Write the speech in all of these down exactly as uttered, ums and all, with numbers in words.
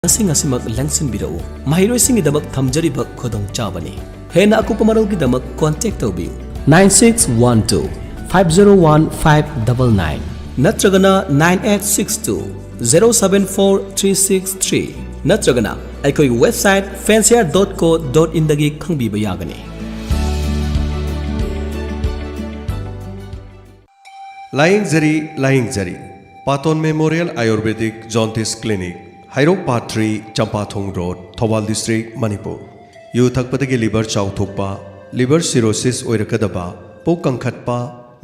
ꯃꯁꯤꯡ ꯑꯁꯤꯃꯛ ꯂꯦꯡꯁꯤꯟꯕꯤꯔꯛꯎ꯫ ꯃꯍꯩꯔꯣꯏꯁꯤꯡꯒꯤꯗꯃꯛ ꯊꯝꯖꯔꯤꯕ ꯈꯨꯗꯣꯡꯆꯥꯕꯅꯤ꯫ ꯍꯦꯟꯅ ꯑꯀꯨꯞꯄ ꯃꯔꯣꯜꯒꯤꯗꯃꯛ contact ꯇꯧꯕꯤꯌꯨ nine six one two five zero one five double nine ꯅꯠꯇ꯭ꯔꯒꯅ nine eight six two zero seven four three six three ꯅꯠꯇ꯭ꯔꯒꯅ ꯑꯩꯈꯣꯏꯒꯤ website fancier dot co dot inꯗꯒꯤ ꯈꯪꯕꯤꯕ ꯌꯥꯒꯅꯤ꯫ ꯂꯥꯌꯦꯡꯖꯔꯤ, ꯂꯥꯌꯦꯡꯖꯔꯤ꯫ Paton memorial Ayurvedic jaundice clinic, Heirok part three, Champathong road, Thoubal district, Manipur. ꯌꯨ ꯊꯛꯄꯗꯒꯤ ꯂꯤꯚꯔ ꯆꯥꯎꯊꯣꯛꯄ, ꯂꯤꯚꯔ ꯁꯤꯔꯣꯁꯤꯁ ꯑꯣꯏꯔꯛꯀꯗꯕ, ꯄꯨꯛ ꯀꯪꯈꯠꯄ,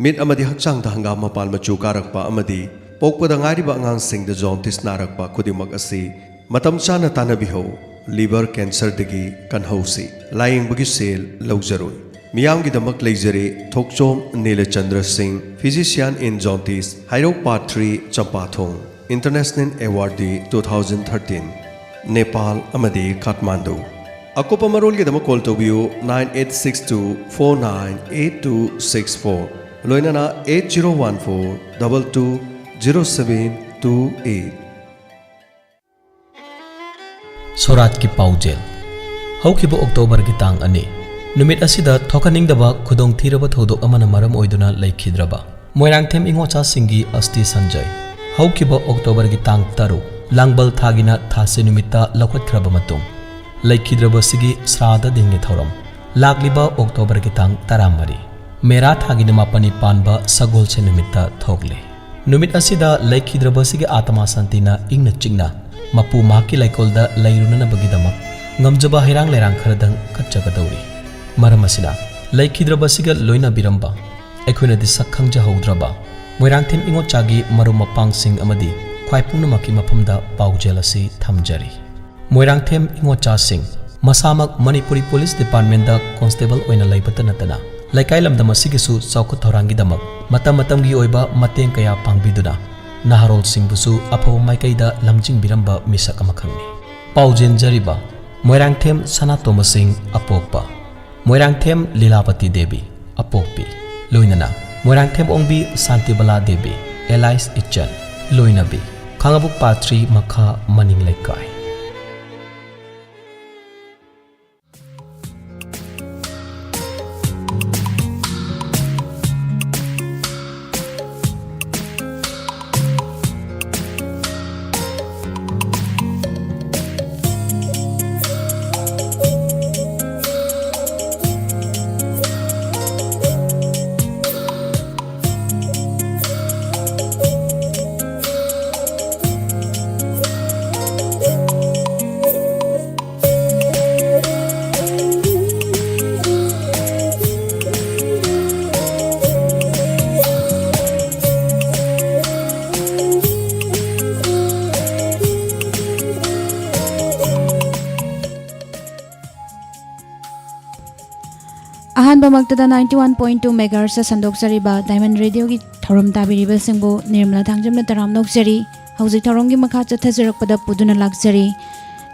ꯃꯤꯠ ꯑꯃꯗꯤ ꯍꯛꯆꯥꯡꯗ ꯍꯪꯒꯥꯝ ꯃꯄꯥꯟ ꯃꯆꯨ ꯀꯥꯔꯛꯄ ꯑꯃꯗꯤ ꯄꯣꯛꯄꯗ ꯉꯥꯏꯔꯤꯕ ꯑꯉꯥꯡꯁꯤꯡꯗ ꯖꯣꯟꯇꯤꯁ ꯅꯥꯔꯛꯄ ꯈꯨꯗꯤꯡꯃꯛ ꯑꯁꯤ ꯃꯇꯝ ꯆꯥꯅ ꯇꯥꯟꯅꯕꯤꯍꯧ꯫ ꯂꯤꯚꯔ ꯀꯦꯟꯁꯔꯗꯒꯤ ꯀꯟꯍꯧꯁꯤ꯫ ꯂꯥꯌꯦꯡꯕꯒꯤ ꯁꯦꯜ ꯂꯧꯖꯔꯣꯏ꯫ ꯃꯤꯌꯥꯝꯒꯤꯗꯃꯛ ꯂꯩꯖꯔꯦ ꯊꯣꯛꯆꯣꯝ ꯅꯤꯂꯆꯟꯗ꯭ꯔ ꯁꯤꯡ, physician in jaundice, Heirok part three, Champathong. International Awardee two thousand thirteen, Nepal ꯑꯃꯗꯤ ꯀꯥꯊꯃꯥꯟꯗꯨ꯫ ꯑꯀꯨꯞꯄ ꯃꯔꯣꯜꯒꯤꯗꯃꯛ ꯀꯣꯜ ꯇꯧꯕꯤꯌꯨ nine eight six two four nine eight two six four, ꯂꯣꯏꯅꯅ eight zero one four double two zero seven two eight꯫ ꯁꯣꯔꯥꯠꯀꯤ ꯄꯥꯎꯖꯦꯜ꯫ ꯍꯧꯈꯤꯕ ꯑꯣꯛꯇꯣꯕꯔꯒꯤ ꯇꯥꯡ ꯑꯅꯤ ꯅꯨꯃꯤꯠ ꯑꯁꯤꯗ ꯊꯣꯛꯍꯟꯅꯤꯡꯗꯕ ꯈꯨꯗꯣꯡꯊꯤꯔꯕ ꯊꯧꯗꯣꯛ ꯑꯃꯅ ꯃꯔꯝ ꯑꯣꯏꯗꯨꯅ ꯂꯩꯈꯤꯗ꯭ꯔꯕ ꯃꯣꯏꯔꯥꯡꯊꯦꯝ ꯏꯉꯣꯆꯥꯁꯤꯡꯒꯤ ꯑꯁꯇꯤ ꯁꯟꯖꯩ꯫ ꯍꯧꯈꯤꯕ ꯑꯣꯛꯇꯣꯕꯔꯒꯤ ꯇꯥꯡ ꯇꯔꯨꯛ, ꯂꯥꯡꯕꯜ ꯊꯥꯒꯤꯅ ꯊꯥꯁꯤ ꯅꯨꯃꯤꯠꯇ ꯂꯧꯈꯠꯈ꯭ꯔꯕ ꯃꯇꯨꯡ, ꯂꯩꯈꯤꯗ꯭ꯔꯕꯁꯤꯒꯤ ꯁ꯭ꯔꯥꯗ ꯗꯤꯟꯒꯤ ꯊꯧꯔꯝ ꯂꯥꯛꯂꯤꯕ ꯑꯣꯛꯇꯣꯕꯔꯒꯤ ꯇꯥꯡ ꯇꯔꯥꯃꯔꯤ, ꯃꯦꯔꯥ ꯊꯥꯒꯤ ꯅꯃꯥꯄꯅꯤ ꯄꯥꯟꯕ ꯁꯒꯣꯜꯁꯦꯟ ꯅꯨꯃꯤꯠꯇ ꯊꯣꯛꯂꯤ꯫ ꯅꯨꯃꯤꯠ ꯑꯁꯤꯗ ꯂꯩꯈꯤꯗ꯭ꯔꯕꯁꯤꯒꯤ ꯑꯥꯇꯃꯥ ꯁꯥꯟꯇꯤꯅ ꯏꯪꯅ ꯆꯤꯛꯅ ꯃꯄꯨ ꯃꯍꯥꯛꯀꯤ ꯂꯩꯀꯣꯜꯗ ꯂꯩꯔꯨꯅꯅꯕꯒꯤꯗꯃꯛ ꯉꯝꯖꯕ ꯍꯩꯔꯥꯡ ꯂꯩꯔꯥꯡ ꯈꯔꯗꯪ ꯀꯠꯆꯒꯗꯧꯔꯤ꯫ ꯃꯔꯝ ꯑꯁꯤꯅ, ꯂꯩꯈꯤꯗ꯭ꯔꯕꯁꯤꯒ ꯂꯣꯏꯅꯕꯤꯔꯝꯕ, ꯑꯩꯈꯣꯏꯅꯗꯤ ꯁꯛ ꯈꯪꯖꯍꯧꯗ꯭ꯔꯕ ꯃꯣꯏꯔꯥꯡꯊꯦꯝ ꯏꯉꯣꯆꯥꯒꯤ ꯃꯔꯨꯞ ꯃꯄꯥꯡꯁꯤꯡ ꯑꯃꯗꯤ ꯈ꯭ꯋꯥꯏ ꯄꯨꯝꯅꯃꯛꯀꯤ ꯃꯐꯝꯗ ꯄꯥꯎꯖꯦꯜ ꯑꯁꯤ ꯊꯝꯖꯔꯤ꯫ ꯃꯣꯏꯔꯥꯡꯊꯦꯝ ꯏꯉꯣꯆꯥꯁꯤꯡ ꯃꯁꯥꯃꯛ ꯃꯅꯤꯄꯨꯔꯤ ꯄꯨꯂꯤꯁ ꯗꯤꯄꯥꯔꯠꯃꯦꯟꯗ ꯀꯣꯟꯁꯇꯦꯕꯜ ꯑꯣꯏꯅ ꯂꯩꯕꯇ ꯅꯠꯇꯅ, ꯂꯩꯀꯥꯏ ꯂꯝꯗꯝ ꯑꯁꯤꯒꯤꯁꯨ ꯆꯥꯎꯈꯠ ꯊꯧꯔꯥꯡꯒꯤꯗꯃꯛ ꯃꯇꯝ ꯃꯇꯝꯒꯤ ꯑꯣꯏꯕ ꯃꯇꯦꯡ ꯀꯌꯥ ꯄꯥꯡꯕꯤꯗꯨꯅ, ꯅꯍꯥꯔꯣꯜꯁꯤꯡꯕꯨꯁꯨ ꯑꯐꯕ ꯃꯥꯏꯀꯩꯗ ꯂꯝꯖꯤꯡꯕꯤꯔꯝꯕ ꯃꯤꯁꯛ ꯑꯃꯈꯛꯅꯤ꯫ ꯄꯥꯎꯖꯦꯟꯖꯔꯤꯕ ꯃꯣꯏꯔꯥꯡꯊꯦꯝ ꯁꯅꯥꯇꯣꯝꯕꯁꯤꯡ ꯑꯄꯣꯛꯄ, ꯃꯣꯏꯔꯥꯡꯊꯦꯝ ꯂꯤꯂꯥꯕꯇꯤ ꯗꯦꯕꯤ ꯑꯄꯣꯛꯄꯤ, ꯂꯣꯏꯅꯅ ꯃꯣꯏꯔꯥꯡꯊꯦꯝ ꯑꯣꯡꯕꯤ ꯁꯥꯟꯇꯤꯕꯂꯥ ꯗꯦꯕꯤ, alias ꯏꯆꯟ, ꯂꯣꯏꯅꯕꯤ, ꯈꯥꯡꯉꯕꯣꯛ ꯄꯥꯠ ꯊ꯭ꯔꯤ ꯃꯈꯥ ꯃꯅꯤꯡ ꯂꯩꯀꯥꯏ꯫ ꯑꯍꯥꯟꯕꯃꯛꯇꯗ ninety one point two megahertz ꯁꯟꯗꯣꯛꯆꯔꯤꯕ Diamond Radio ꯒꯤ ꯊꯧꯔꯝ ꯇꯥꯕꯤꯔꯤꯕꯁꯤꯡꯕꯨ ꯅꯤꯔꯃꯂꯥ ꯊꯥꯡꯖꯝꯅ ꯇꯔꯥꯝꯅ ꯑꯣꯛꯆꯔꯤ꯫ ꯍꯧꯖꯤꯛ ꯊꯧꯔꯝꯒꯤ ꯃꯈꯥ ꯆꯠꯊꯖꯔꯛꯄꯗ ꯄꯨꯗꯨꯅ ꯂꯥꯛꯆꯔꯤ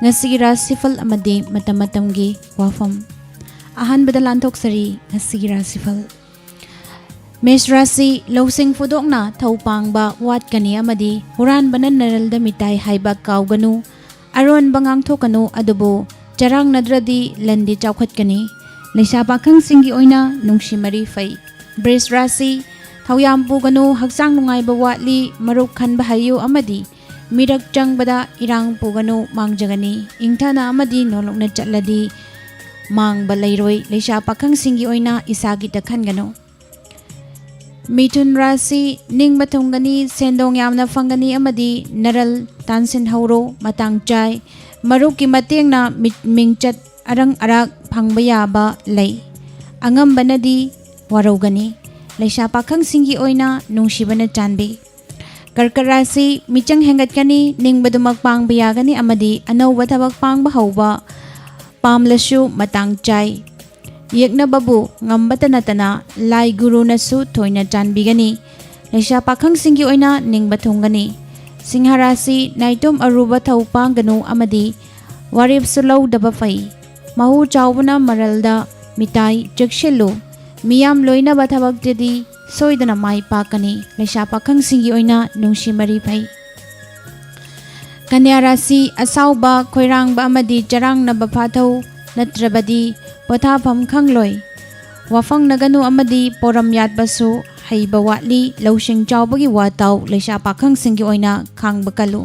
ꯉꯁꯤꯒꯤ ꯔꯥꯁꯤꯐꯜ ꯑꯃꯗꯤ ꯃꯇꯝ ꯃꯇꯝꯒꯤ ꯋꯥꯐꯝ꯫ ꯑꯍꯥꯟꯕꯗ ꯂꯥꯟꯊꯣꯛꯆꯔꯤ ꯉꯁꯤꯒꯤ ꯔꯥꯁꯤꯐꯜ꯫ ꯃꯦꯁ ꯔꯥꯁꯤ: ꯂꯧꯁꯤꯡ ꯐꯨꯗꯣꯛꯅ ꯊꯧ ꯄꯥꯡꯕ ꯋꯥꯠꯀꯅꯤ ꯑꯃꯗꯤ ꯍꯨꯔꯥꯟꯕꯅ ꯅꯔꯜꯗ ꯃꯤꯇꯥꯏ ꯍꯥꯏꯕ ꯀꯥꯎꯒꯅꯨ꯫ ꯑꯔꯣꯟꯕ ꯉꯥꯡꯊꯣꯛꯀꯅꯨ, ꯑꯗꯨꯕꯨ ꯆꯔꯥꯡꯅꯗ꯭ꯔꯗꯤ ꯂꯟꯗꯤ ꯆꯥꯎꯈꯠꯀꯅꯤ꯫ ꯂꯩꯁꯥ ꯄꯥꯈꯪꯁꯤꯡꯒꯤ ꯑꯣꯏꯅ ꯅꯨꯡꯁꯤ ꯃꯔꯤ ꯐꯩ꯫ ꯕ꯭ꯔꯤꯖ ꯔꯥꯁꯤ: ꯊꯧꯌꯥꯝ ꯄꯨꯒꯅꯨ, ꯍꯛꯆꯥꯡ ꯅꯨꯡꯉꯥꯏꯕ ꯋꯥꯠꯂꯤ, ꯃꯔꯨꯞ ꯈꯟꯕ ꯍꯩꯌꯨ ꯑꯃꯗꯤ ꯃꯤꯔꯛ ꯆꯪꯕꯗ ꯏꯔꯥꯡ ꯄꯨꯒꯅꯨ, ꯃꯥꯡꯖꯒꯅꯤ꯫ ꯏꯪꯊꯅ ꯑꯃꯗꯤ ꯅꯣꯂꯨꯛꯅ ꯆꯠꯂꯗꯤ ꯃꯥꯡꯕ ꯂꯩꯔꯣꯏ꯫ ꯂꯩꯁꯥ ꯄꯥꯈꯪꯁꯤꯡꯒꯤ ꯑꯣꯏꯅ ꯏꯁꯥꯒꯤꯗ ꯈꯟꯒꯅꯨ꯫ ꯃꯤꯊꯨꯟ ꯔꯥꯁꯤ: ꯅꯤꯡꯕ ꯊꯨꯡꯒꯅꯤ, ꯁꯦꯟꯗꯣꯡ ꯌꯥꯝꯅ ꯐꯪꯒꯅꯤ ꯑꯃꯗꯤ ꯅꯔꯜ ꯇꯥꯟꯁꯤꯟꯍꯧꯔꯣ, ꯃꯇꯥꯡ ꯆꯥꯏ꯫ ꯃꯔꯨꯞꯀꯤ ꯃꯇꯦꯡꯅ ꯃꯤꯠ-, ꯃꯤꯡꯆꯠ ꯑꯔꯪ ꯑꯔꯥꯛ ꯐꯪꯕ ꯌꯥꯕ ꯂꯩ꯫ ꯑꯉꯝꯕꯅꯗꯤ ꯋꯥꯔꯧꯒꯅꯤ꯫ ꯂꯩꯁꯥ ꯄꯥꯈꯪꯁꯤꯡꯒꯤ ꯑꯣꯏꯅ ꯅꯨꯡꯁꯤꯕꯅ ꯆꯥꯟꯕꯤ꯫ ꯀꯔꯀꯠ ꯔꯥꯁꯤ: ꯃꯤꯆꯪ ꯍꯦꯟꯒꯠꯀꯅꯤ, ꯅꯤꯡꯕꯗꯨꯃꯛ ꯄꯥꯡꯕ ꯌꯥꯒꯅꯤ ꯑꯃꯗꯤ ꯑꯅꯧꯕ ꯊꯕꯛ ꯄꯥꯡꯕ ꯍꯧꯕ ꯄꯥꯝꯂꯁꯨ ꯃꯇꯥꯡ ꯆꯥꯏ꯫ ꯌꯦꯛꯅꯕꯕꯨ ꯉꯝꯕꯇ ꯅꯠꯇꯅ ꯂꯥꯏ ꯒꯨꯔꯨꯅꯁꯨ ꯊꯣꯏꯅ ꯆꯥꯟꯕꯤꯒꯅꯤ꯫ ꯂꯩꯁꯥ ꯄꯥꯈꯪꯁꯤꯡꯒꯤ ꯑꯣꯏꯅ ꯅꯤꯡꯕ ꯊꯨꯡꯒꯅꯤ꯫ ꯁꯤꯡꯍ ꯔꯥꯁꯤ: ꯅꯥꯏꯇꯣꯝ ꯑꯔꯨꯕ ꯊꯧ ꯄꯥꯡꯒꯅꯨ ꯑꯃꯗꯤ ꯋꯥꯔꯦꯞꯁꯨ ꯂꯧꯗꯕ ꯐꯩ꯫ ꯃꯍꯨ ꯆꯥꯎꯕꯅ ꯃꯔꯜꯗ ꯃꯤꯇꯥꯏ, ꯆꯦꯛꯁꯤꯜꯂꯨ꯫ ꯃꯤꯌꯥꯝ ꯂꯣꯏꯅꯕ ꯊꯕꯛꯇꯗꯤ ꯁꯣꯏꯗꯅ ꯃꯥꯏ ꯄꯥꯛꯀꯅꯤ꯫ ꯂꯩꯁꯥ ꯄꯥꯈꯪꯁꯤꯡꯒꯤ ꯑꯣꯏꯅ ꯅꯨꯡꯁꯤ ꯃꯔꯤ ꯐꯩ꯫ ꯀꯟꯌꯥ ꯔꯥꯁꯤ: ꯑꯁꯥꯎꯕ, ꯈꯣꯏꯔꯥꯡꯕ ꯑꯃꯗꯤ ꯆꯔꯥꯡꯅꯕ ꯐꯥꯊꯧ, ꯅꯠꯇ꯭ꯔꯕꯗꯤ ꯄꯣꯊꯥꯐꯝ ꯈꯪꯂꯣꯏ꯫ ꯋꯥꯐꯪꯅꯒꯅꯨ ꯑꯃꯗꯤ ꯄꯣꯔꯝ ꯌꯥꯠꯄꯁꯨ ꯍꯩꯕ ꯋꯥꯠꯂꯤ꯫ ꯂꯧꯁꯤꯡ ꯆꯥꯎꯕꯒꯤ ꯋꯥ ꯇꯥꯎ꯫ ꯂꯩꯁꯥ ꯄꯥꯈꯪꯁꯤꯡꯒꯤ ꯑꯣꯏꯅ ꯈꯥꯡꯕ ꯀꯜꯂꯨ꯫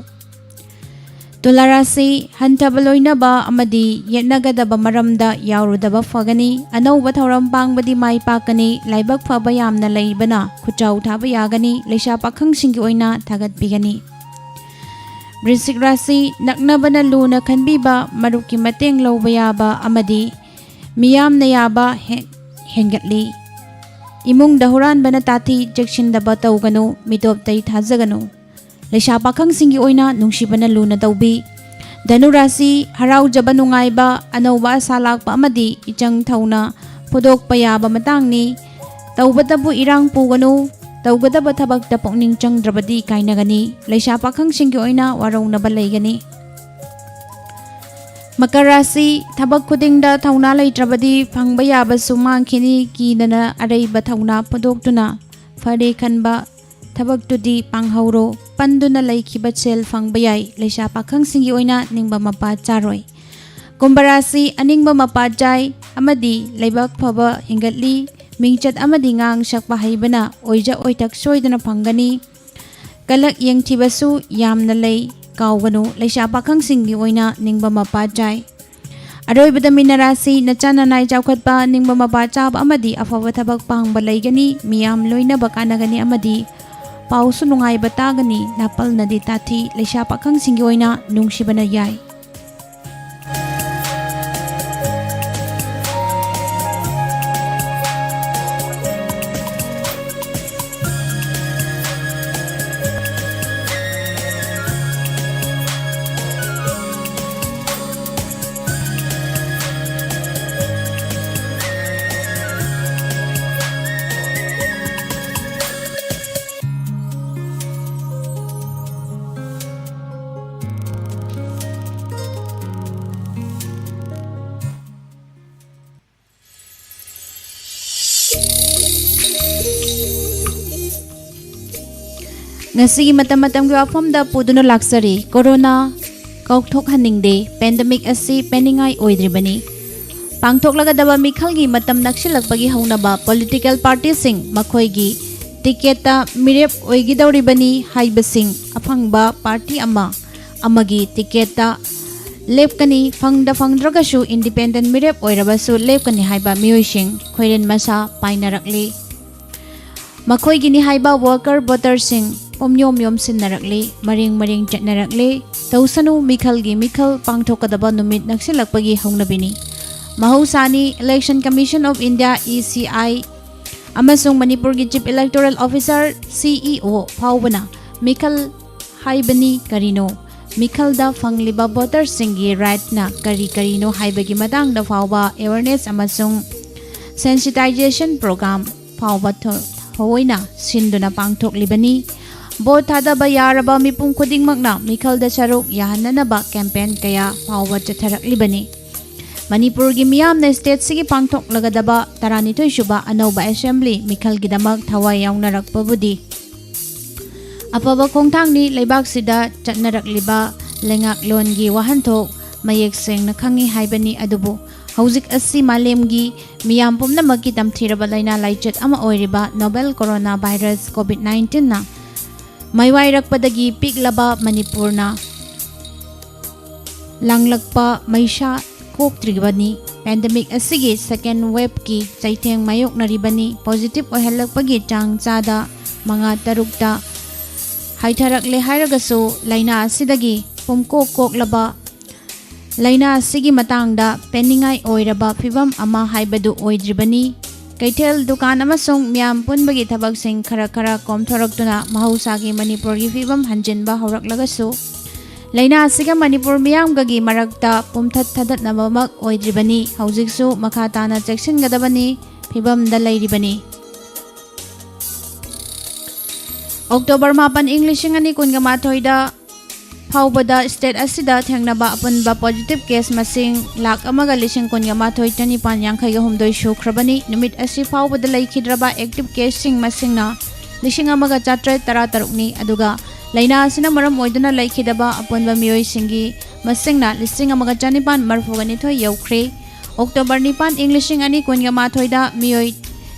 ꯇꯨꯂꯥ ꯔꯥꯁꯤ: ꯍꯟꯊꯕ ꯂꯣꯏꯅꯕ ꯑꯃꯗꯤ ꯌꯦꯠꯅꯒꯗꯕ ꯃꯔꯝꯗ ꯌꯥꯎꯔꯨꯗꯕ ꯐꯒꯅꯤ꯫ ꯑꯅꯧꯕ ꯊꯧꯔꯝ ꯄꯥꯡꯕꯗꯤ ꯃꯥꯏ ꯄꯥꯛꯀꯅꯤ꯫ ꯂꯥꯏꯕꯛ ꯐꯕ ꯌꯥꯝꯅ ꯂꯩꯕꯅ ꯈꯨꯠꯆꯥꯎ ꯊꯥꯕ ꯌꯥꯒꯅꯤ꯫ ꯂꯩꯁꯥ ꯄꯥꯈꯪꯁꯤꯡꯒꯤ ꯑꯣꯏꯅ ꯊꯥꯒꯠꯄꯤꯒꯅꯤ꯫ ꯕ꯭ꯔꯤꯁꯤꯛ ꯔꯥꯁꯤ: ꯅꯛꯅꯕꯅ ꯂꯨꯅ ꯈꯟꯕꯤꯕ, ꯃꯔꯨꯞꯀꯤ ꯃꯇꯦꯡ ꯂꯧꯕ ꯌꯥꯕ ꯑꯃꯗꯤ ꯃꯤꯌꯥꯝꯅ ꯌꯥꯕ ꯍꯦ-, ꯍꯦꯟꯒꯠꯂꯤ꯫ ꯏꯃꯨꯡꯗ ꯍꯨꯔꯥꯟꯕꯅ ꯇꯥꯊꯤ, ꯆꯦꯛꯁꯤꯟꯗꯕ ꯇꯧꯒꯅꯨ, ꯃꯤꯇꯣꯞꯇꯩ ꯊꯥꯖꯒꯅꯨ꯫ ꯂꯩꯁꯥ ꯄꯥꯈꯪꯁꯤꯡꯒꯤ ꯑꯣꯏꯅ ꯅꯨꯡꯁꯤꯕꯅ ꯂꯨꯅ ꯇꯧꯕꯤ꯫ ꯙꯅꯨ ꯔꯥꯁꯤ: ꯍꯔꯥꯎꯖꯕ, ꯅꯨꯡꯉꯥꯏꯕ, ꯑꯅꯧꯕ ꯑꯁꯥ ꯂꯥꯛꯄ ꯑꯃꯗꯤ ꯏꯆꯪ ꯊꯧꯅ ꯐꯨꯗꯣꯛꯄ ꯌꯥꯕ ꯃꯇꯥꯡꯅꯤ꯫ ꯇꯧꯕꯇꯕꯨ ꯏꯔꯥꯡ ꯄꯨꯒꯅꯨ, ꯇꯧꯒꯗꯕ ꯊꯕꯛꯇ ꯄꯨꯛꯅꯤꯡ ꯆꯪꯗ꯭ꯔꯕꯗꯤ ꯀꯥꯏꯅꯒꯅꯤ꯫ ꯂꯩꯁꯥ ꯄꯥꯈꯪꯁꯤꯡꯒꯤ ꯑꯣꯏꯅ ꯋꯥꯔꯧꯅꯕ ꯂꯩꯒꯅꯤ꯫ ꯃꯀꯔ ꯔꯥꯁꯤ, ꯊꯕꯛ ꯈꯨꯗꯤꯡꯗ ꯊꯧꯅꯥ ꯂꯩꯇ꯭ꯔꯕꯗꯤ ꯐꯪꯕ ꯌꯥꯕꯁꯨ ꯃꯥꯡꯈꯤꯅꯤ꯫ ꯀꯤꯗꯅ ꯑꯔꯩꯕ ꯊꯧꯅꯥ ꯐꯨꯗꯣꯛꯇꯨꯅ ꯐꯔꯦ ꯈꯟꯕ ꯊꯕꯛꯇꯨꯗꯤ ꯄꯥꯡꯍꯧꯔꯣ꯫ ꯄꯟꯗꯨꯅ ꯂꯩꯈꯤꯕ ꯁꯦꯜ ꯐꯪꯕ ꯌꯥꯏ꯫ ꯂꯩꯁꯥ ꯄꯥꯈꯪꯁꯤꯡꯒꯤ ꯑꯣꯏꯅ ꯅꯤꯡꯕ ꯃꯄꯥ ꯆꯥꯔꯣꯏ꯫ ꯀꯨꯝꯚ ꯔꯥꯁꯤ, ꯑꯅꯤꯡꯕ ꯃꯄꯥ ꯆꯥꯏ ꯑꯃꯗꯤ ꯂꯩꯕꯥꯛ ꯐꯕ ꯍꯦꯟꯒꯠꯂꯤ꯫ ꯃꯤꯡꯆꯠ ꯑꯃꯗꯤ ꯉꯥꯡ ꯁꯛꯄ ꯍꯩꯕꯅ ꯑꯣꯏꯖ ꯑꯣꯏꯊꯛ ꯁꯣꯏꯗꯅ ꯐꯪꯒꯅꯤ꯫ ꯀꯂꯛ ꯌꯦꯡꯊꯤꯕꯁꯨ ꯌꯥꯝꯅ ꯂꯩ, ꯀꯥꯎꯒꯅꯨ꯫ ꯂꯩꯁꯥ ꯄꯥꯈꯪꯁꯤꯡꯒꯤ ꯑꯣꯏꯅ ꯅꯤꯡꯕ ꯃꯄꯥ ꯆꯥꯏ꯫ ꯑꯔꯣꯏꯕꯗ ꯃꯤꯅ ꯔꯥꯁꯤ, ꯅꯆꯥ ꯅꯅꯥꯏ ꯆꯥꯎꯈꯠꯄ, ꯅꯤꯡꯕ ꯃꯄꯥ ꯆꯥꯕ ꯑꯃꯗꯤ ꯑꯐꯕ ꯊꯕꯛ ꯄꯥꯡꯕ ꯂꯩꯒꯅꯤ꯫ ꯃꯤꯌꯥꯝ ꯂꯣꯏꯅꯕ ꯀꯥꯟꯅꯒꯅꯤ ꯑꯃꯗꯤ ꯄꯥꯎꯁꯨ ꯅꯨꯡꯉꯥꯏꯕ ꯇꯥꯒꯅꯤ꯫ ꯅꯥꯄꯜꯅꯗꯤ ꯇꯥꯊꯤ꯫ ꯂꯩꯁꯥ ꯄꯥꯈꯪꯁꯤꯡꯒꯤ ꯑꯣꯏꯅ ꯅꯨꯡꯁꯤꯕꯅ ꯌꯥꯏ꯫ ꯉꯁꯤꯒꯤ ꯃꯇꯝ ꯃꯇꯝꯒꯤ ꯋꯥꯐꯝꯗ ꯄꯨꯗꯨꯅ ꯂꯥꯛꯆꯔꯤ꯫ ꯀꯣꯔꯣꯅꯥ ꯀꯥꯎꯊꯣꯛꯍꯟꯅꯤꯡꯗꯦ꯫ ꯄꯦꯟꯗꯦꯃꯤꯛ ꯑꯁꯤ ꯄꯦꯟꯅꯤꯡꯉꯥꯏ ꯑꯣꯏꯗ꯭ꯔꯤꯕꯅꯤ꯫ ꯄꯥꯡꯊꯣꯛꯂꯒꯗꯕ ꯃꯤꯈꯜꯒꯤ ꯃꯇꯝ ꯅꯛꯁꯤꯜꯂꯛꯄꯒꯤ ꯍꯧꯅꯕ ꯄꯣꯂꯤꯇꯤꯀꯦꯜ ꯄꯥꯔꯇꯤꯁꯤꯡ ꯃꯈꯣꯏꯒꯤ ꯇꯤꯀꯦꯠꯇ ꯃꯤꯔꯦꯞ ꯑꯣꯏꯒꯗꯧꯔꯤꯕꯅꯤ ꯍꯥꯏꯕꯁꯤꯡ, ꯑꯐꯪꯕ ꯄꯥꯔꯇꯤ ꯑꯃ ꯑꯃꯒꯤ ꯇꯤꯀꯦꯠꯇ ꯂꯦꯞꯀꯅꯤ, ꯐꯪꯗ ꯐꯪꯗ꯭ꯔꯒꯁꯨ ꯏꯟꯗꯤꯄꯦꯟꯗꯦꯟ ꯃꯤꯔꯦꯞ ꯑꯣꯏꯔꯕꯁꯨ ꯂꯦꯞꯀꯅꯤ ꯍꯥꯏꯕ ꯃꯤꯑꯣꯏꯁꯤꯡ ꯈꯣꯏꯔꯦꯟ ꯃꯁꯥ ꯄꯥꯏꯅꯔꯛꯂꯤ꯫ ꯃꯈꯣꯏꯒꯤꯅꯤ ꯍꯥꯏꯕ ꯋꯥꯀꯔ ꯚꯣꯇꯔꯁꯤꯡ ꯄꯣꯝꯌꯣꯝ ꯌꯣꯝꯁꯤꯟꯅꯔꯛꯂꯤ, ꯃꯔꯦꯡ ꯃꯔꯦꯡ ꯆꯠꯅꯔꯛꯂꯤ꯫ ꯇꯧꯁꯅꯨ, ꯃꯤꯈꯜꯒꯤ ꯃꯤꯈꯜ ꯄꯥꯡꯊꯣꯛꯀꯗꯕ ꯅꯨꯃꯤꯠ ꯅꯛꯁꯤꯜꯂꯛꯄꯒꯤ ꯍꯧꯅꯕꯤꯅꯤ꯫ ꯃꯍꯧꯁꯥꯅꯤ, Election Commission of India, E C I, ꯑꯃꯁꯨꯡ ꯃꯅꯤꯄꯨꯔꯒꯤ Chief Electoral Officer, C E O, ꯐꯥꯎꯕꯅ ꯃꯤꯈꯜ ꯍꯥꯏꯕꯅꯤ ꯀꯔꯤꯅꯣ, ꯃꯤꯈꯜꯗ ꯐꯪꯂꯤꯕ ꯚꯣꯇꯔꯁꯤꯡꯒꯤ ꯔꯥꯏꯠꯅ ꯀꯔꯤ ꯀꯔꯤꯅꯣ ꯍꯥꯏꯕꯒꯤ ꯃꯇꯥꯡꯗ ꯐꯥꯎꯕ ꯑꯦꯋꯦꯔꯅꯦꯁ ꯑꯃꯁꯨꯡ Sensitization Program ꯐꯥꯎꯕ ꯊꯣ-, ꯊꯑꯣꯏꯅ ꯁꯤꯟꯗꯨꯅ ꯄꯥꯡꯊꯣꯛꯂꯤꯕꯅꯤ꯫ ꯚꯣꯠ ꯊꯥꯗꯕ ꯌꯥꯔꯕ ꯃꯤꯄꯨꯝ ꯈꯨꯗꯤꯡꯃꯛꯅ ꯃꯤꯈꯜꯗ ꯁꯔꯨꯛ ꯌꯥꯍꯟꯅꯅꯕ campaign ꯀꯌꯥ ꯐꯥꯎꯕ ꯆꯠꯊꯔꯛꯂꯤꯕꯅꯤ꯫ ꯃꯅꯤꯄꯨꯔꯒꯤ ꯃꯤꯌꯥꯝꯅ stateꯁꯤꯒꯤ ꯄꯥꯡꯊꯣꯛꯂꯒꯗꯕ ꯇꯔꯥꯅꯤꯊꯣꯏ ꯁꯨꯕ ꯑꯅꯧꯕ assembly ꯃꯤꯈꯜꯒꯤꯗꯃꯛ ꯊꯋꯥꯏ ꯌꯥꯎꯅꯔꯛꯄꯕꯨꯗꯤ ꯑꯐꯕ ꯈꯣꯡꯊꯥꯡꯅꯤ꯫ ꯂꯩꯕꯥꯛꯁꯤꯗ ꯆꯠꯅꯔꯛꯂꯤꯕ ꯂꯩꯉꯥꯛꯂꯣꯟꯒꯤ ꯋꯥꯍꯟꯊꯣꯛ ꯃꯌꯦꯛ ꯁꯦꯡꯅ ꯈꯪꯏ ꯍꯥꯏꯕꯅꯤ꯫ ꯑꯗꯨꯕꯨ ꯍꯧꯖꯤꯛ ꯑꯁꯤ ꯃꯥꯂꯦꯝꯒꯤ ꯃꯤꯌꯥꯝ ꯄꯨꯝꯅꯃꯛꯀꯤ ꯇꯝꯊꯤꯔꯕ ꯂꯥꯏꯅꯥ ꯂꯥꯏꯆꯠ ꯑꯃ ꯑꯣꯏꯔꯤꯕ novel corona virus COVID nineteenꯅ ꯃꯥꯏꯋꯥꯏꯔꯛꯄꯗꯒꯤ ꯄꯤꯛꯂꯕ ꯃꯅꯤꯄꯨꯔꯅ ꯂꯥꯡꯂꯛꯄ ꯃꯩꯁꯥ ꯀꯣꯛꯇ꯭ꯔꯤꯕꯅꯤ꯫ Pandemic ꯑꯁꯤꯒꯤ second waveꯀꯤ ꯆꯩꯊꯦꯡ ꯃꯥꯌꯣꯛꯅꯔꯤꯕꯅꯤ꯫ Positive ꯑꯣꯏꯍꯜꯂꯛꯄꯒꯤ ꯆꯥꯡ ꯆꯥꯗ ꯃꯉꯥ ꯇꯔꯨꯛꯇ ꯍꯥꯏꯊꯔꯛꯂꯦ ꯍꯥꯏꯔꯒꯁꯨ, ꯂꯥꯏꯅꯥ ꯑꯁꯤꯗꯒꯤ ꯄꯨꯝꯀꯣꯛ ꯀꯣꯛꯂꯕ ꯂꯥꯏꯅꯥ ꯑꯁꯤꯒꯤ ꯃꯇꯥꯡꯗ ꯄꯦꯟꯅꯤꯡꯉꯥꯏ ꯑꯣꯏꯔꯕ ꯐꯤꯕꯝ ꯑꯃ ꯍꯥꯏꯕꯗꯨ ꯑꯣꯏꯗ꯭ꯔꯤꯕꯅꯤ꯫ ꯀꯩꯊꯦꯜ, ꯗꯨꯀꯥꯟ ꯑꯃꯁꯨꯡ ꯃꯤꯌꯥꯝ ꯄꯨꯟꯕꯒꯤ ꯊꯕꯛꯁꯤꯡ ꯈꯔ ꯈꯔ ꯀꯣꯝꯊꯣꯔꯛꯇꯨꯅ ꯃꯍꯧꯁꯥꯒꯤ ꯃꯅꯤꯄꯨꯔꯒꯤ ꯐꯤꯕꯝ ꯍꯟꯖꯤꯟꯕ ꯍꯧꯔꯛꯂꯒꯁꯨ, ꯂꯥꯏꯅꯥ ꯑꯁꯤꯒ ꯃꯅꯤꯄꯨꯔ ꯃꯤꯌꯥꯝꯒꯒꯤ ꯃꯔꯛꯇ ꯄꯨꯝꯊꯠ ꯊꯗꯠꯅꯕꯃꯛ ꯑꯣꯏꯗ꯭ꯔꯤꯕꯅꯤ꯫ ꯍꯧꯖꯤꯛꯁꯨ ꯃꯈꯥ ꯇꯥꯅ ꯆꯦꯛꯁꯤꯟꯒꯗꯕꯅꯤ ꯐꯤꯕꯝꯗ ꯂꯩꯔꯤꯕꯅꯤ꯫ October ꯃꯥꯄꯟ, ꯏꯪ ꯂꯤꯁꯤꯡ ꯑꯅꯤ ꯀꯨꯟꯒ ꯃꯥꯊꯣꯏꯗ ꯐꯥꯎꯕꯗ state ꯑꯁꯤꯗ ꯊꯦꯡꯅꯕ ꯑꯄꯨꯟꯕ positive case ꯃꯁꯤꯡ ꯂꯥꯈ ꯑꯃꯒ ꯂꯤꯁꯤꯡ ꯀꯨꯟꯒ ꯃꯥꯊꯣꯏ ꯆꯅꯤꯄꯥꯟ ꯌꯥꯡꯈꯩꯒ ꯍꯨꯝꯗꯣꯏ ꯁꯨꯈ꯭ꯔꯕꯅꯤ꯫ ꯅꯨꯃꯤꯠ ꯑꯁꯤ ꯐꯥꯎꯕꯗ ꯂꯩꯈꯤꯗ꯭ꯔꯕ active caseꯁꯤꯡ ꯃꯁꯤꯡꯅ ꯂꯤꯁꯤꯡ ꯑꯃꯒ ꯆꯥꯇ꯭ꯔꯦꯠ ꯇꯔꯥ ꯇꯔꯨꯛꯅꯤ꯫ ꯑꯗꯨꯒ ꯂꯥꯏꯅꯥ ꯑꯁꯤꯅ ꯃꯔꯝ ꯑꯣꯏꯗꯨꯅ ꯂꯩꯈꯤꯗꯕ ꯑꯄꯨꯟꯕ ꯃꯤꯑꯣꯏꯁꯤꯡꯒꯤ ꯃꯁꯤꯡꯅ ꯂꯤꯁꯤꯡ ꯑꯃꯒ ꯆꯅꯤꯄꯥꯟ ꯃꯔꯤꯐꯨꯒ ꯅꯤꯊꯣꯏ ꯌꯧꯈ꯭ꯔꯦ꯫ October ꯅꯤꯄꯥꯟ, ꯏꯪ ꯂꯤꯁꯤꯡ ꯑꯅꯤ ꯀꯨꯟꯒ ꯃꯥꯊꯣꯏꯗ ꯃꯤꯑꯣꯏ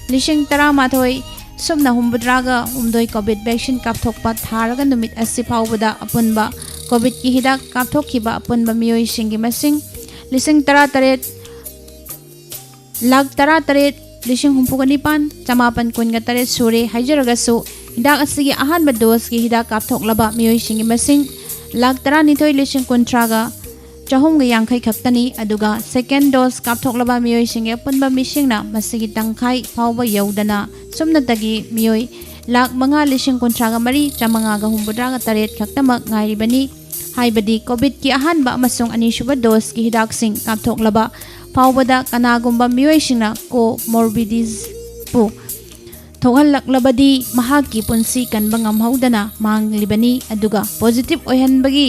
ꯂꯤꯁꯤꯡ ꯇꯔꯥꯃꯥꯊꯣꯏ ꯁꯨꯞꯅ ꯍꯨꯝꯐꯨꯇꯔꯥꯒ ꯍꯨꯝꯗꯣꯏ COVID vaccine ꯀꯥꯞꯊꯣꯛꯄ ꯊꯥꯔꯒ ꯅꯨꯃꯤꯠ ꯑꯁꯤ ꯐꯥꯎꯕꯗ ꯑꯄꯨꯟꯕ COVIDꯀꯤ ꯍꯤꯗꯥꯛ ꯀꯥꯞꯊꯣꯛꯈꯤꯕ ꯑꯄꯨꯟꯕ ꯃꯤꯑꯣꯏꯁꯤꯡꯒꯤ ꯃꯁꯤꯡ ꯂꯤꯁꯤꯡ ꯇꯔꯥꯇꯔꯦꯠ, ꯂꯥꯈ ꯇꯔꯥꯇꯔꯦꯠ ꯂꯤꯁꯤꯡ ꯍꯨꯝꯐꯨꯒ ꯅꯤꯄꯥꯟ ꯆꯃꯥꯄꯟ ꯀꯨꯟꯒ ꯇꯔꯦꯠ ꯁꯨꯔꯦ ꯍꯥꯏꯖꯔꯒꯁꯨ, ꯍꯤꯗꯥꯛ ꯑꯁꯤꯒꯤ ꯑꯍꯥꯟꯕ doseꯀꯤ ꯍꯤꯗꯥꯛ ꯀꯥꯞꯊꯣꯛꯂꯕ ꯃꯤꯑꯣꯏꯁꯤꯡꯒꯤ ꯃꯁꯤꯡ ꯂꯥꯈ ꯇꯔꯥꯅꯤꯊꯣꯏ ꯂꯤꯁꯤꯡ ꯀꯨꯟꯊ꯭ꯔꯥꯒ ꯆꯍꯨꯝꯒ ꯌꯥꯡꯈꯩ ꯈꯛꯇꯅꯤ꯫ ꯑꯗꯨꯒ second dose ꯀꯥꯞꯊꯣꯛꯂꯕ ꯃꯤꯑꯣꯏꯁꯤꯡꯒꯤ ꯑꯄꯨꯟꯕ ꯃꯤꯁꯤꯡꯅ ꯃꯁꯤꯒꯤ ꯇꯪꯈꯥꯏ ꯐꯥꯎꯕ ꯌꯧꯗꯅ ꯁꯨꯞꯅꯇꯒꯤ ꯃꯤꯑꯣꯏ ꯂꯥꯈ ꯃꯉꯥ ꯂꯤꯁꯤꯡ ꯀꯨꯟꯊ꯭ꯔꯥꯒ ꯃꯔꯤ ꯆꯥꯃꯉꯥꯒ ꯍꯨꯝꯐꯨꯇꯔꯥꯒ ꯇꯔꯦꯠ ꯈꯛꯇꯃꯛ ꯉꯥꯏꯔꯤꯕꯅꯤ꯫ ꯍꯥꯏꯕꯗꯤ COVIDꯀꯤ ꯑꯍꯥꯟꯕ ꯑꯃꯁꯨꯡ ꯑꯅꯤꯁꯨꯕ doseꯀꯤ ꯍꯤꯗꯥꯛꯁꯤꯡ ꯀꯥꯞꯊꯣꯛꯂꯕ ꯐꯥꯎꯕꯗ ꯀꯅꯥꯒꯨꯝꯕ ꯃꯤꯑꯣꯏꯁꯤꯡꯅ ꯀꯣ ꯃꯣꯔꯕꯤꯗꯤꯁꯄꯨ ꯊꯣꯛꯍꯜꯂꯛꯂꯕꯗꯤ ꯃꯍꯥꯛꯀꯤ ꯄꯨꯟꯁꯤ ꯀꯟꯕ ꯉꯝꯍꯧꯗꯅ ꯃꯥꯡꯂꯤꯕꯅꯤ꯫ ꯑꯗꯨꯒ ꯄꯣꯖꯤꯇꯤꯚ ꯑꯣꯏꯍꯟꯕꯒꯤ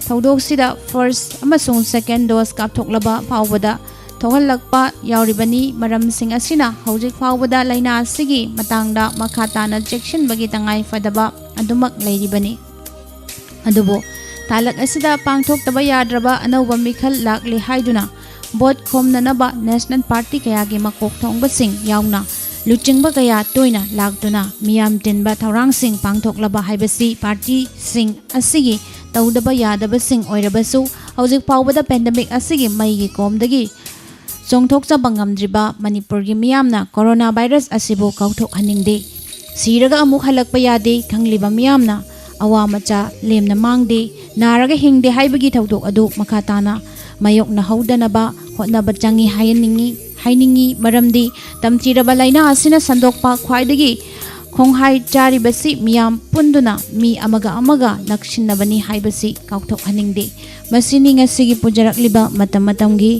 ꯊꯧꯗꯣꯛꯁꯤꯗ ꯐꯥꯔꯁ ꯑꯃꯁꯨꯡ ꯁꯦꯀꯦꯟ ꯗꯣꯁ ꯀꯥꯞꯊꯣꯛꯂꯕ ꯐꯥꯎꯕꯗ ꯊꯣꯛꯍꯜꯂꯛꯄ ꯌꯥꯎꯔꯤꯕꯅꯤ꯫ ꯃꯔꯝꯁꯤꯡ ꯑꯁꯤꯅ ꯍꯧꯖꯤꯛ ꯐꯥꯎꯕꯗ ꯂꯥꯏꯅꯥ ꯑꯁꯤꯒꯤ ꯃꯇꯥꯡꯗ ꯃꯈꯥ ꯇꯥꯅ ꯆꯦꯛꯁꯤꯟꯕꯒꯤ ꯇꯉꯥꯏ ꯐꯗꯕ ꯑꯗꯨꯃꯛ ꯂꯩꯔꯤꯕꯅꯤ꯫ ꯑꯗꯨꯕꯨ ꯇꯥꯂꯛ ꯑꯁꯤꯗ ꯄꯥꯡꯊꯣꯛꯇꯕ ꯌꯥꯗ꯭ꯔꯕ ꯑꯅꯧꯕ ꯃꯤꯈꯜ ꯂꯥꯛꯂꯦ ꯍꯥꯏꯗꯨꯅ ꯚꯣꯠ ꯈꯣꯝꯅꯅꯕ ꯅꯦꯁꯅꯦꯜ ꯄꯥꯔꯇꯤ ꯀꯌꯥꯒꯤ ꯃꯀꯣꯛ ꯊꯣꯡꯕꯁꯤꯡ ꯌꯥꯎꯅ ꯂꯨꯆꯤꯡꯕ ꯀꯌꯥ ꯇꯣꯏꯅ ꯂꯥꯛꯇꯨꯅ ꯃꯤꯌꯥꯝ ꯇꯤꯟꯕ ꯊꯧꯔꯥꯡꯁꯤꯡ ꯄꯥꯡꯊꯣꯛꯂꯕ ꯍꯥꯏꯕꯁꯤ ꯄꯥꯔꯇꯤꯁꯤꯡ ꯑꯁꯤꯒꯤ ꯇꯧꯗꯕ ꯌꯥꯗꯕꯁꯤꯡ ꯑꯣꯏꯔꯕꯁꯨ, ꯍꯧꯖꯤꯛ ꯐꯥꯎꯕꯗ ꯄꯦꯟꯗꯦꯃꯤꯛ ꯑꯁꯤꯒꯤ ꯃꯩꯒꯤ ꯀꯣꯝꯗꯒꯤ ꯆꯣꯡꯊꯣꯛꯆꯕ ꯉꯝꯗ꯭ꯔꯤꯕ ꯃꯅꯤꯄꯨꯔꯒꯤ ꯃꯤꯌꯥꯝꯅ ꯀꯣꯔꯣꯅꯥ ꯚꯥꯏꯔꯁ ꯑꯁꯤꯕꯨ ꯀꯥꯎꯊꯣꯛꯍꯟꯅꯤꯡꯗꯦ꯫ ꯁꯤꯔꯒ ꯑꯃꯨꯛ ꯍꯜꯂꯛꯄ ꯌꯥꯗꯦ ꯈꯪꯂꯤꯕ ꯃꯤꯌꯥꯝꯅ ꯑꯋꯥ ꯃꯆꯥ ꯂꯦꯝꯅ ꯃꯥꯡꯗꯦ, ꯅꯥꯔꯒ ꯍꯤꯡꯗꯦ ꯍꯥꯏꯕꯒꯤ ꯊꯧꯗꯣꯛ ꯑꯗꯨ ꯃꯈꯥ ꯇꯥꯅ ꯃꯥꯌꯣꯛꯅꯍꯧꯗꯅꯕ ꯍꯣꯠꯅꯕ ꯆꯪꯏ ꯍꯥꯏꯍꯟꯅꯤꯡꯏ ꯍꯥꯏꯅꯤꯡꯏ꯫ ꯃꯔꯝꯗꯤ ꯇꯝꯊꯤꯔꯕ ꯂꯥꯏꯅꯥ ꯑꯁꯤꯅ ꯁꯟꯗꯣꯛꯄ ꯈ꯭ꯋꯥꯏꯗꯒꯤ ꯈꯣꯡꯍꯥꯏ ꯆꯥꯔꯤꯕꯁꯤ ꯃꯤꯌꯥꯝ ꯄꯨꯟꯗꯨꯅ ꯃꯤ ꯑꯃꯒ ꯑꯃꯒ ꯅꯛꯁꯤꯟꯅꯕꯅꯤ ꯍꯥꯏꯕꯁꯤ ꯀꯥꯎꯊꯣꯛꯍꯟꯅꯤꯡꯗꯦ꯫ ꯃꯁꯤꯅꯤ ꯉꯁꯤꯒꯤ ꯄꯨꯖꯔꯛꯂꯤꯕ ꯃꯇꯝ ꯃꯇꯝꯒꯤ